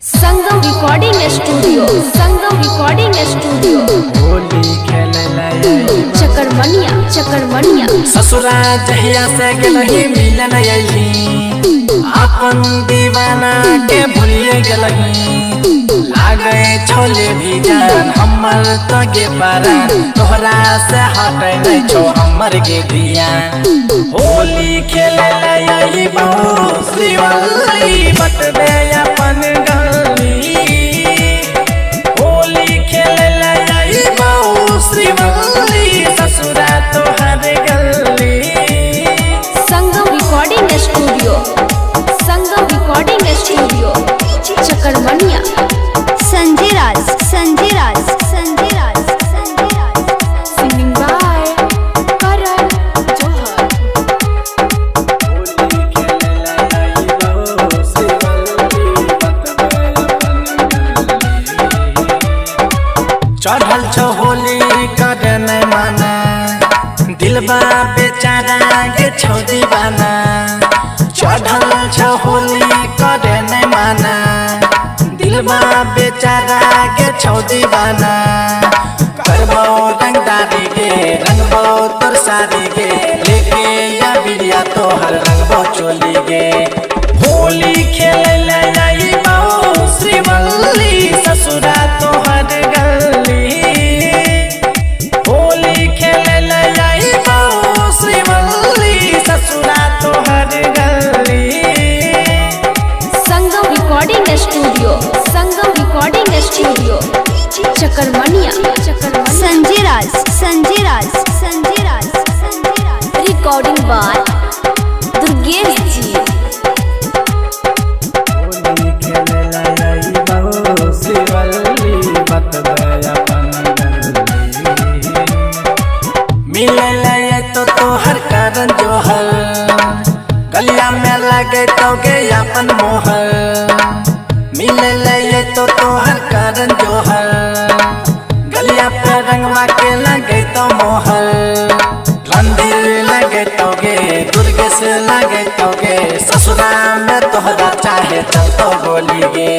Sangam recording studio, Sangam recording studio. Holi खेले ला चकरमनिया, चकरमनिया। ससुरा जहिया से गेलही मिलन अयली, अपन दीवाना के भूलिए गेलही। लागे छोले भी जान हमर तो गे पारा, तोहरा से हटे नहीं छो हमर गे धिया। होली खेले ला आई बहु श्रीवल्ली, बतबे अपन गली। होली खेले ला आई बहु श्रीवल्ली, ससुरा तोहर गली। Sangam recording studio, Sangam recording studio, Chakarmaniya. Sanjay Raj, Sanjay Raj, Sanjay Raj, Sanjay Raj. Singing by Karan Johar. Holi खेले ला आई बहु श्रीवल्ली, बतबे अपन गली। चढ़ल छो होली करे नहीं माना, दिलबा बेचारा के छो दीवाना। चढ़ल छो होली करे नहीं माना, दिलबा बेचारा के छो दीवाना। करबो रंगदारी गे, रंगबो तोर सारी गे, लेके या बिरिया तोहर रंगबो चोली गे। होली खेले ला आई बहु श्रीवल्ली, ससुरा तोहर गली। होली खेले ला आई बहु श्रीवल्ली, ससुरा तोहर गली। Sangam recording studio, Sangam recording studio, Chakarmaniya, Chakarmaniya. Sanjay Raj, Sanjay Raj, Sanjay Raj, Sanjay Raj. Recording by Durgesh ji. Holi खेले ला आई बहु श्रीवल्ली, बतबे अपन गली। मिले ले तो तोहर कारण जोहर, गलिया में लगे तो गे अपन मोहर। मिले ले तो तोहर कारण जोहर, गलिया पे रंगवा के लगे तो मोहर। रणधीर लगे तो गे, दुर्गेश लगे तो गे, ससुरा में तोहरा चाहे चल तो गोली गे।